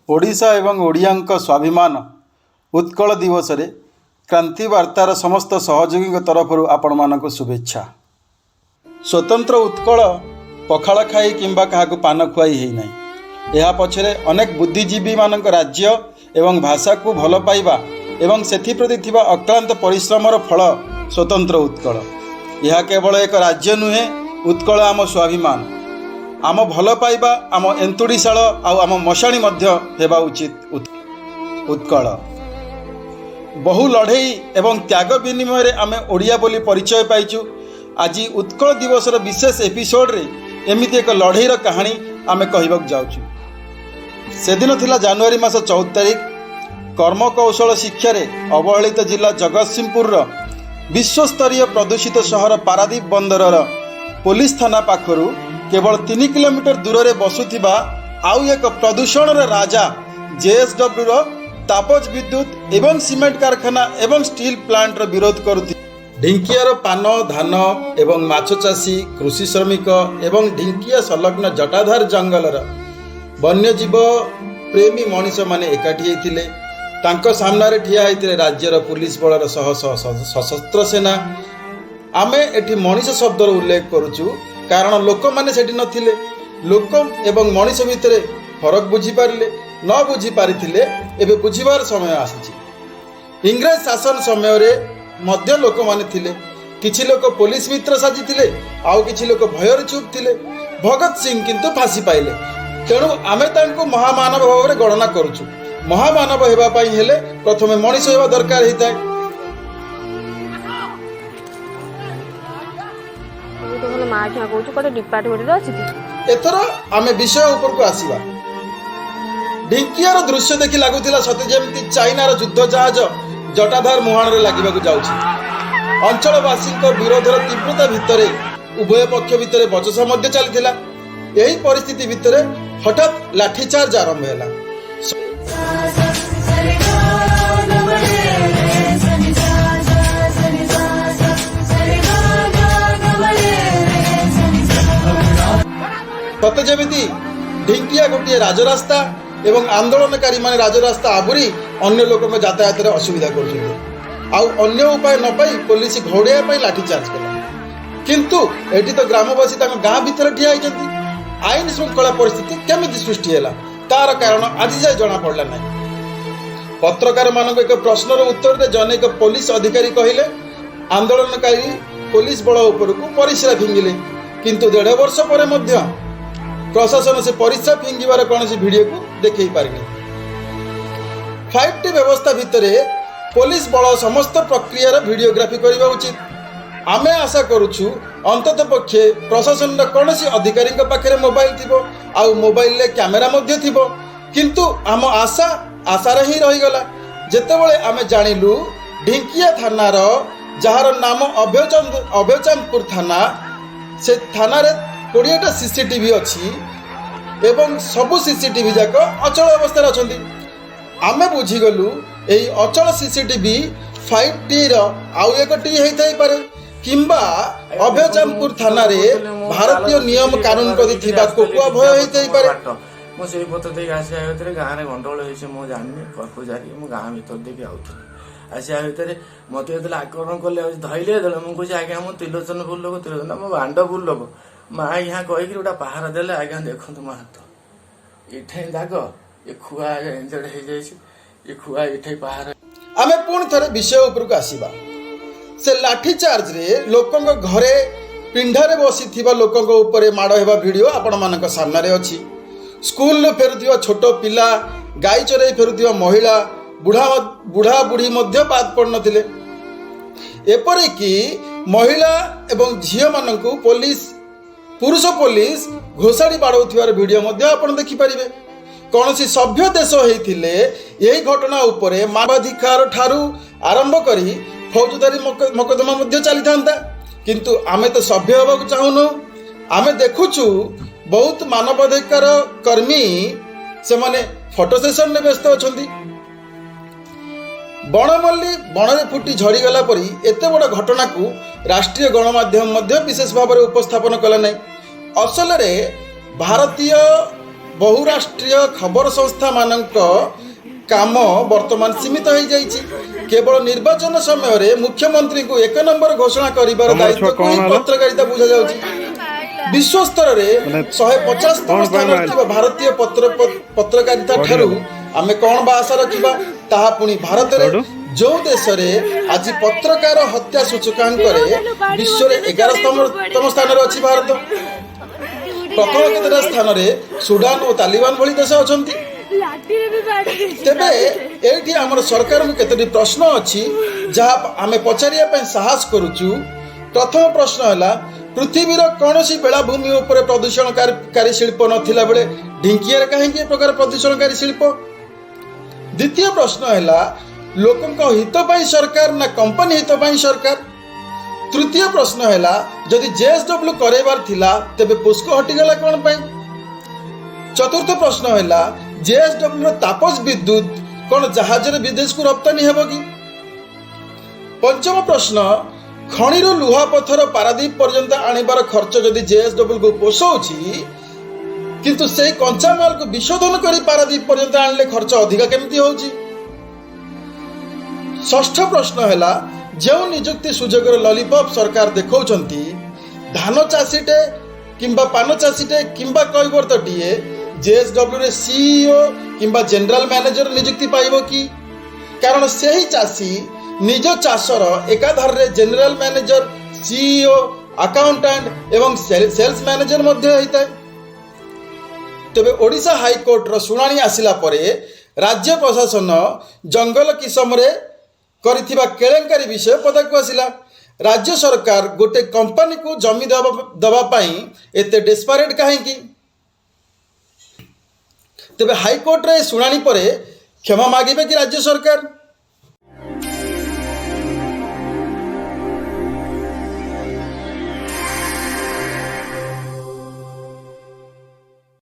ଓଡ଼ିଶା ଏବଂ ଓଡ଼ିଆଙ୍କ ସ୍ୱାଭିମାନ ଉତ୍କଳ ଦିବସରେ କ୍ରାନ୍ତି ବାର୍ତ୍ତାର ସମସ୍ତ ସହଯୋଗୀଙ୍କ ତରଫରୁ ଆପଣମାନଙ୍କୁ ଶୁଭେଚ୍ଛା। ସ୍ୱତନ୍ତ୍ର ଉତ୍କଳ ପଖାଳ ଖାଇ କିମ୍ବା କାହାକୁ ପାନ ଖୁଆଇ ହେଇନାହିଁ। ଏହା ପଛରେ ଅନେକ ବୁଦ୍ଧିଜୀବୀମାନଙ୍କ ରାଜ୍ୟ ଏବଂ ଭାଷାକୁ ଭଲ ପାଇବା ଏବଂ ସେଥିପ୍ରତି ଥିବା ଅକ୍ଳାନ୍ତ ପରିଶ୍ରମର ଫଳ ସ୍ୱତନ୍ତ୍ର ଉତ୍କଳ। ଏହା କେବଳ ଏକ ରାଜ୍ୟ ନୁହେଁ, ଉତ୍କଳ ଆମ ସ୍ୱାଭିମାନ, ଆମ ଭଲ ପାଇବା, ଆମ ଏନ୍ତୁଡ଼ିଶାଳ ଆଉ ଆମ ମଶାଣି ମଧ୍ୟ ହେବା ଉଚିତ। ଉତ୍କଳ ବହୁ ଲଢ଼େଇ ଏବଂ ତ୍ୟାଗ ବିନିମୟରେ ଆମେ ଓଡ଼ିଆ ବୋଲି ପରିଚୟ ପାଇଛୁ। ଆଜି ଉତ୍କଳ ଦିବସର ବିଶେଷ ଏପିସୋଡ଼ରେ ଏମିତି ଏକ ଲଢ଼େଇର କାହାଣୀ ଆମେ କହିବାକୁ ଯାଉଛୁ। ସେଦିନ ଥିଲା ଜାନୁଆରୀ ମାସ 14 ତାରିଖ। କର୍ମକୌଶଳ ଶିକ୍ଷାରେ ଅବହେଳିତ ଜିଲ୍ଲା ଜଗତସିଂହପୁରର ବିଶ୍ୱସ୍ତରୀୟ ପ୍ରଦୂଷିତ ସହର ପାରାଦୀପ ବନ୍ଦରର ପୋଲିସ ଥାନା ପାଖରୁ କେବଳ 3 କିଲୋମିଟର ଦୂରରେ ବସୁଥିବା ଆଉ ଏକ ପ୍ରଦୂଷଣର ରାଜା ଜେଏସ୍ଡବ୍ଲ୍ୟୁର ତାପଜ ବିଦ୍ୟୁତ ଏବଂ ସିମେଣ୍ଟ କାରଖାନା ଏବଂ ଷ୍ଟିଲ୍ ପ୍ଲାଣ୍ଟର ବିରୋଧ କରୁଥିଲେ ଢିଙ୍କିଆର ପାନ, ଧାନ ଏବଂ ମାଛ ଚାଷୀ, କୃଷି ଶ୍ରମିକ ଏବଂ ଢିଙ୍କିଆ ସଂଲଗ୍ନ ଜଟାଧାର ଜଙ୍ଗଲର ବନ୍ୟଜୀବ ପ୍ରେମୀ ମଣିଷମାନେ ଏକାଠି ହେଇଥିଲେ। ତାଙ୍କ ସାମ୍ନାରେ ଠିଆ ହେଇଥିଲେ ରାଜ୍ୟର ପୁଲିସ ବଳର ଶହ ଶହ ସଶସ୍ତ୍ର ସେନା। ଆମେ ଏଠି ମଣିଷ ଶବ୍ଦର ଉଲ୍ଲେଖ କରୁଛୁ, କାରଣ ଲୋକମାନେ ସେଠି ନଥିଲେ। ଲୋକ ଏବଂ ମଣିଷ ଭିତରେ ଫରକ ବୁଝିପାରିଲେ, ନ ବୁଝିପାରିଥିଲେ ଏବେ ବୁଝିବାର ସମୟ ଆସିଛି। ଇଂରେଜ ଶାସନ ସମୟରେ ମଧ୍ୟ ଲୋକମାନେ ଥିଲେ। କିଛି ଲୋକ ପୋଲିସ ମିତ୍ର ସାଜିଥିଲେ, ଆଉ କିଛି ଲୋକ ଭୟରେ ଚୁପ୍ ଥିଲେ। ଭଗତ ସିଂ କିନ୍ତୁ ଫାଶୀ ପାଇଲେ, ତେଣୁ ଆମେ ତାଙ୍କୁ ମହାମାନବ ଭାବରେ ଗଣନା କରୁଛୁ। ମହାମାନବ ହେବା ପାଇଁ ହେଲେ ପ୍ରଥମେ ମଣିଷ ହେବା ଦରକାର ହେଇଥାଏ। ତୁ ତ ଭଲ ମା ଖିଆ କହୁଛୁ, ଗୋଟେ ଡିପାର୍ଟମେଣ୍ଟରେ ଅଛି କି? ଏଥର ଆମେ ବିଷୟ ଉପରକୁ ଆସିବା। ଢିଙ୍କିଆର ଦୃଶ୍ୟ ଦେଖି ଲାଗୁଥିଲା ସତେ ଯେମିତି ଚାଇନାର ଯୁଦ୍ଧ ଜାହାଜ ଜଟାଧାର ମୁହାଣରେ ଲାଗିବାକୁ ଯାଉଛି। ଅଞ୍ଚଳବାସୀଙ୍କ ବିରୋଧର ତୀବ୍ରତା ଭିତରେ ଉଭୟ ପକ୍ଷ ଭିତରେ ବଚସା ମଧ୍ୟ ଚାଲିଥିଲା। ଏହି ପରିସ୍ଥିତି ଭିତରେ ହଠାତ୍ ଲାଠିଚାର୍ଜ ଆରମ୍ଭ ହେଲା। Sa re ga ga ma re re sa ni sa sa sa ni sa sa sa re ga ga ga ma re re sa ni sa। ସତେ ଯେମିତି ଢିଙ୍କିଆ ଗୋଟିଏ ରାଜରାସ୍ତା ଏବଂ ଆନ୍ଦୋଳନକାରୀମାନେ ରାଜରାସ୍ତା ଆବୁରି ଅନ୍ୟ ଲୋକଙ୍କ ଯାତାୟାତରେ ଅସୁବିଧା କରୁଛନ୍ତି। ଆଉ ଅନ୍ୟ ଉପାୟ ନ ପାଇ ପୋଲିସ ଘଉଡ଼ାଇବା ପାଇଁ ଲାଠିଚାର୍ଜ କଲା। କିନ୍ତୁ ଏଠି ତ ଗ୍ରାମବାସୀ ତାଙ୍କ ଗାଁ ଭିତରେ ଠିଆ ହେଇଛନ୍ତି। ଆଇନ ଶୃଙ୍ଖଳା ପରିସ୍ଥିତି କେମିତି ସୃଷ୍ଟି ହେଲା, ତାର କାରଣ ଆଜି ଯାଏ ଜଣାପଡ଼ିଲା ନାହିଁ। ପତ୍ରକାରମାନଙ୍କ ଏକ ପ୍ରଶ୍ନର ଉତ୍ତରରେ ଜନୈକ ପୋଲିସ ଅଧିକାରୀ କହିଲେ, ଆନ୍ଦୋଳନକାରୀ ପୋଲିସ ବଳ ଉପରକୁ ପରିସ୍ରା ଫିଙ୍ଗିଲେ। କିନ୍ତୁ ଦେଢ଼ ବର୍ଷ ପରେ ମଧ୍ୟ ପ୍ରଶାସନ ସେ ପରିସ୍ରା ଫିଙ୍ଗିବାର କୌଣସି ଭିଡ଼ିଓକୁ ଦେଖାଇ ପାରିନି। 5ଟି ବ୍ୟବସ୍ଥା ଭିତରେ ପୋଲିସ ବଳ ସମସ୍ତ ପ୍ରକ୍ରିୟାର ଭିଡ଼ିଓଗ୍ରାଫି କରିବା ଉଚିତ। ଆମେ ଆଶା କରୁଛୁ, ଅନ୍ତତଃ ପକ୍ଷେ ପ୍ରଶାସନର କୌଣସି ଅଧିକାରୀଙ୍କ ପାଖରେ ମୋବାଇଲ ଥିବ ଆଉ ମୋବାଇଲରେ କ୍ୟାମେରା ମଧ୍ୟ ଥିବ। କିନ୍ତୁ ଆମ ଆଶା ଆଶାରେ ହିଁ ରହିଗଲା, ଯେତେବେଳେ ଆମେ ଜାଣିଲୁ ଢିଙ୍କିଆ ଥାନାର, ଯାହାର ନାମ ଅଭୟଚାନ୍ଦପୁର ଥାନା, ସେ ଥାନାରେ 20ଟା ସିସିଟିଭି ଅଛି ଏବଂ ସବୁ ସିସିଟିଭି ଯାକ ଅଚଳ ଅବସ୍ଥାରେ ଅଛନ୍ତି। ଆମେ ବୁଝିଗଲୁ, ଏହି ଅଚଳ ସିସିଟିଭି 5ଟିର ଆଉ ଏକ ଟି ହେଇଥାଇପାରେ କିମ୍ବା ଅଭୟଚାନ୍ଦପୁର ଥାନାରେ ଭାରତୀୟ ନିୟମ କାନୁନ ପ୍ରତି ଥିବା କୋକୁଆ ଭୟ ହେଇଥାଇପାରେ। ମୁଁ ସେଇ ପଥ ଦେଇକି ଆସିବା ଭିତରେ ଗାଁରେ ଗଣ୍ଡଗୋଳ ହେଇଛି, ମୁଁ ଜାଣିନି। କର୍ପୂଜାରୀ ମୁଁ ଗାଁ ଭିତର ଦେଇକି ଆଉଥିଲି। ଆସିବା ଭିତରେ ମତେ ଯେତେବେଳେ ଆକ୍ରମଣ କଲେ ଆଉ ଧଇଲେ ଯେତେବେଳେ, ମୁଁ କହୁଛି, ଆଜ୍ଞା, ମୁଁ ତ୍ରିଲୋଚନପୁର ଲୋକ, ତ୍ରିଲୋଚନ ମୋ ବାଣ୍ଡପୁର ଲୋକ। ମା ଆଜ୍ଞା କହିକି ଗୋଟେ ପାହାର ଦେଲେ। ଆଜ୍ଞା, ଦେଖନ୍ତୁ ମୋ ହାତ ଏଠେଇ ଦାଗ, ଏ ଖୁଆ ଇଞ୍ଜର୍ଡ ହେଇଯାଇଛି, ଏ ଖୁଆ ଏଠେଇ ପାହାର। ଆମେ ପୁଣି ଥରେ ବିଷୟ ଉପରକୁ ଆସିବା। ସେ ଲାଠି ଚାର୍ଜରେ ଲୋକଙ୍କ ଘରେ ପିଣ୍ଡାରେ ବସିଥିବା ଲୋକଙ୍କ ଉପରେ ମାଡ଼ ହେବା ଭିଡ଼ିଓ ଆପଣମାନଙ୍କ ସାମ୍ନାରେ ଅଛି। ସ୍କୁଲରୁ ଫେରୁଥିବା ଛୋଟ ପିଲା, ଗାଈ ଚରେଇ ଫେରୁଥିବା ମହିଳା, ବୁଢ଼ା ବୁଢ଼ା ବୁଢ଼ୀ ମଧ୍ୟ ବାଦ ପଡ଼ିନଥିଲେ। ଏପରିକି ମହିଳା ଏବଂ ଝିଅମାନଙ୍କୁ ପୁରୁଷ ପୋଲିସ ଘୋଷାଡ଼ି ବାଡ଼ଉଥିବାର ଭିଡ଼ିଓ ମଧ୍ୟ ଆପଣ ଦେଖିପାରିବେ। କୌଣସି ସଭ୍ୟ ଦେଶ ହେଇଥିଲେ ଏହି ଘଟଣା ଉପରେ ମାନବାଧିକାର ଠାରୁ ଆରମ୍ଭ କରି ଫୌଜଦାରୀ ମକଦ୍ଦମା ମଧ୍ୟ ଚାଲିଥାନ୍ତା। କିନ୍ତୁ ଆମେ ତ ସଭ୍ୟ ହେବାକୁ ଚାହୁଁନୁ। ଆମେ ଦେଖୁଛୁ, ବହୁତ ମାନବାଧିକାର କର୍ମୀ ସେମାନେ ଫଟୋ ସେସନରେ ବ୍ୟସ୍ତ ଅଛନ୍ତି। ବଣମଲ୍ଲି ବଣରେ ଫୁଟି ଝଡ଼ିଗଲା ପରି ଏତେ ବଡ଼ ଘଟଣାକୁ ରାଷ୍ଟ୍ରୀୟ ଗଣମାଧ୍ୟମ ମଧ୍ୟ ବିଶେଷ ଭାବରେ ଉପସ୍ଥାପନ କଲା ନାହିଁ। ଅସଲରେ ଭାରତୀୟ ବହୁରାଷ୍ଟ୍ରୀୟ ଖବର ସଂସ୍ଥାମାନଙ୍କ କାମ ବର୍ତ୍ତମାନ ସୀମିତ ହୋଇଯାଇଛି। କେବଳ ନିର୍ବାଚନ ସମୟରେ ମୁଖ୍ୟମନ୍ତ୍ରୀଙ୍କୁ ଏକ ନମ୍ବର ଘୋଷଣା କରିବାର ତମର ଛୁଆ ଦାୟିତ୍ୱକୁ କଣ ହିଁ ହେଲା? ପତ୍ରକାରିତା ବୁଝାଯାଉଛି। ବିଶ୍ୱ ସ୍ତରରେ ମାନେ 150ତମ କଣ ପାଇଁ ସ୍ଥାନରେ ମାଇଲା? ଥିବା ଭାରତୀୟ ପତ୍ରକାରିତା ଠାରୁ ଆମେ କ'ଣ ବା ଆଶା ରଖିବା, ତାହା ପୁଣି ଭାରତରେ, ସେଇଠୁ? ଯେଉଁ ଦେଶରେ ଆଜି ପତ୍ରକାର ହତ୍ୟା ସୂଚକାଙ୍କରେ ବିଶ୍ୱରେ 11ତମ ସ୍ଥାନରେ ଅଛି ଭାରତ। ପ୍ରଥମ କେତେଟା ସ୍ଥାନରେ ସୁଡାନ ଓ ତାଲିବାନ ଭଳି ଦେଶ ଅଛନ୍ତି। ଲାଠିରେ ବି ବାଡେଇଛି। ତେବେ ଏଇଠି ଆମର ସରକାରଙ୍କୁ କେତୋଟି ପ୍ରଶ୍ନ ଅଛି, ଯାହା ଆମେ ପଚାରିବା ପାଇଁ ସାହସ କରୁଛୁ। ପ୍ରଥମ ପ୍ରଶ୍ନ ହେଲା, ପୃଥିବୀର କୌଣସି ବେଳାଭୂମି ଉପରେ ପ୍ରଦୂଷଣକାରୀ ଶିଳ୍ପ ନଥିଲା ବେଳେ ଢିଙ୍କିଆରେ କାହିଁକି ଏ ପ୍ରକାର ପ୍ରଦୂଷଣକାରୀ ଶିଳ୍ପ? ଦ୍ୱିତୀୟ ପ୍ରଶ୍ନ ହେଲା, ଲୋକଙ୍କ ହିତ ପାଇଁ ସରକାର ନା କମ୍ପାନୀ ହିତ ପାଇଁ ସରକାର? ତୃତୀୟ ପ୍ରଶ୍ନ ହେଲା, ଯଦି ଜେଏସ୍ଡବ୍ଲ୍ୟୁ କରାଇବାର ଥିଲା, ତେବେ ପୋସ୍କୋ ହଟିଗଲା କ'ଣ ପାଇଁ? ଚତୁର୍ଥ ପ୍ରଶ୍ନ ହେଲା, ଜେଏସ୍ଡବ୍ଲ୍ୟୁର ତାପଜ ବିଦ୍ୟୁତ କ'ଣ ଜାହାଜରେ ବିଦେଶକୁ ରପ୍ତାନୀ ହେବ କି? ପଞ୍ଚମ ପ୍ରଶ୍ନ, ଖଣିରୁ ଲୁହା ପଥର ପାରାଦୀପ ପର୍ଯ୍ୟନ୍ତ ଆଣିବାର ଖର୍ଚ୍ଚ ଯଦି ଜେଏସ୍ଡବ୍ଲ୍ୟୁକୁ ପୋଷଉଛି, କିନ୍ତୁ ସେଇ କଞ୍ଚାମାଲକୁ ବିଶୋଧନ କରି ପାରାଦୀପ ପର୍ଯ୍ୟନ୍ତ ଆଣିଲେ ଖର୍ଚ୍ଚ ଅଧିକା କେମିତି ହେଉଛି? ଷଷ୍ଠ ପ୍ରଶ୍ନ ହେଲା, ଯେଉଁ ନିଯୁକ୍ତି ସୁଯୋଗର ଲଲିପପ୍ ସରକାର ଦେଖାଉଛନ୍ତି, ଧାନ ଚାଷୀଟେ କିମ୍ବା ପାନ ଚାଷୀଟେ କିମ୍ବା କୈବର୍ତ୍ତଟିଏ ଜେଏସ୍ଡବ୍ଲ୍ୟୁରେ ସିଇଓ କିମ୍ବା ଜେନେରାଲ ମ୍ୟାନେଜର ନିଯୁକ୍ତି ପାଇବ କି? କାରଣ ସେହି ଚାଷୀ ନିଜ ଚାଷର ଏକାଧାରରେ ଜେନେରାଲ ମ୍ୟାନେଜର, ସିଇଓ, ଆକାଉଣ୍ଟାଣ୍ଟ ଏବଂ ସେଲ୍ସ ମ୍ୟାନେଜର ମଧ୍ୟ ହୋଇଥାଏ। ତେବେ ଓଡ଼ିଶା ହାଇକୋର୍ଟର ଶୁଣାଣି ଆସିଲା ପରେ ରାଜ୍ୟ ପ୍ରଶାସନ ଜଙ୍ଗଲ କିସମରେ କରିଥିବା କେଳେଙ୍କାରୀ ବିଷୟ ପଦାକୁ ଆସିଲା। ରାଜ୍ୟ ସରକାର ଗୋଟେ କମ୍ପାନୀକୁ ଜମି ଦେବା ପାଇଁ ଏତେ ଡେସ୍ପାରେଟ୍ କାହିଁକି? ତେବେ ହାଇକୋର୍ଟରେ ଶୁଣାଣି ପରେ କ୍ଷମା ମାଗିବେ କି ରାଜ୍ୟ ସରକାର?